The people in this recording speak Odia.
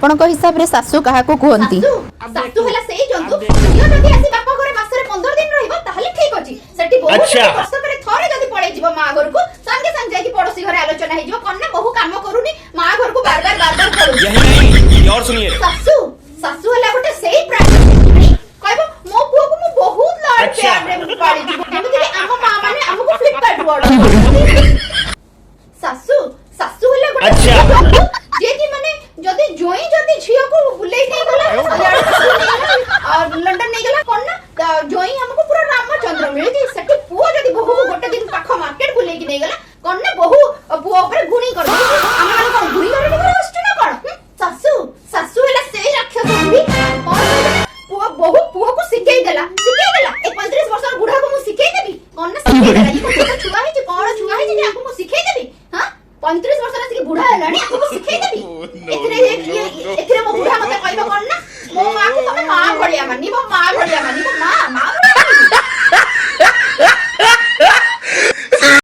ଆପଣଙ୍କ ହିସାବରେ ଶାଶୁ କାହାକୁ କୁହନ୍ତି? ଶାଶୁ ହେଲା ସେଇ ଜନ୍ତୁ, ଝିଅ ଯଦି ଆସି ବାପା ଘରେ ମାସରେ 15 ଦିନ ରହିବ ତାହେଲେ ଠିକ ଅଛି। ସେଠି ବୋହୂ ଯଦି ବର୍ଷକରେ ଥରେ ଯଦି ପଳେଇ ଯିବ ମା ଘରକୁ, ସାଙ୍ଗେ ସାଙ୍ଗେ ଯାଇକି ପଡୋଶୀ ଘରେ ଆଲୋଚନା ହେଇଯିବ, କଣ ନା ବୋହୂ କାମ କରୁନି, ମା ଘରକୁ ବାର ବାର ବାର ବାର ପଳଉଛି। यही नहीं, और सुनिए। ଶାଶୁ, ଶାଶୁ ହେଲା ଗୋଟେ ସେଇ ପ୍ରାଣୀ, କହିବ ମୋ ପୁଅକୁ ମୁଁ ବହୁତ ଲାଡ ପ୍ୟାରରେ ମୁଁ ପାଳିଛି, ଯେମିତି କି ଆମ ମା ମାନେ ଆମକୁ ଫ୍ଲିପକାର୍ଟ ରୁ ଅର୍ଡର କରନ୍ତି। ଶାଶୁ, ଶାଶୁ ହେଲା ଗୋଟେ ଜନ୍ତୁ, ଯିଏକି ମାନେ ଯଦି ଜୋଇଁ ଯଦି ଝିଅକୁ ବୁଲେଇ ନେଇଗଲା, ଇଆଡେ ନେଇଗଲା, ଲଣ୍ଡନ ନେଇଗଲା, କଣ ନା ଜୋଇଁ ଆମକୁ ପୁରା ରାମଚନ୍ଦ୍ର ମିଳିଛି। ସେଠି ପୁଅ ଯଦି ବୋହୂକୁ ଗୋଟେ ଦିନ ପାଖ ମାର୍କେଟ ବୁଲେଇକି ନେଇଗଲା, କଣ ନା ବୋହୂ ପୁଅ ଉପରେ ଗୁଣି କରିଦେଉଛି। ଆମେ ମାନେ କଣ ଗୁଣି ଘରେ ଘରେ ବସୁଛୁ ନା କଣ, ହୁଁ? ଶାଶୁ, ଶାଶୁ ହେଲା ସେଇ ରାକ୍ଷସ ବୁଢୀ, କଣ କହିବେ ନା ପୁଅ ବୋହୂ ପୁଅକୁ ଶିଖେଇ ଦେଲା, ଶିଖେଇ ଦେଲା। ଏ 35 ବର୍ଷର ବୁଢାକୁ ମୁଁ ଶିଖେଇ ଦେବି? କଣ ନା ଶିଖେଇ ଦେଲା। ଇଏ କଣ ଛୋଟ ଛୁଆ ହେଇଛି? କଣ ଛୁଆ ହେଇଛି ଯେ ଆକୁ ମୁଁ ଶିଖେଇ ଦେବି? ହଁ, 35 ବର୍ଷର ଆସିକି ବୁଢା ହେଲାଣି, ଆକୁ ମୁଁ ଶିଖେଇ ଦେବି? ଏଥିରେ ଏଥିରେ ମୋ ବୁଢା ମତେ କହିବ କଣ ନା ମୋ ମାକୁ ତମେ ମା ଭଳିଆ ମାନିବ, ମା ଭଳିଆ ମାନିବ। ମା ମା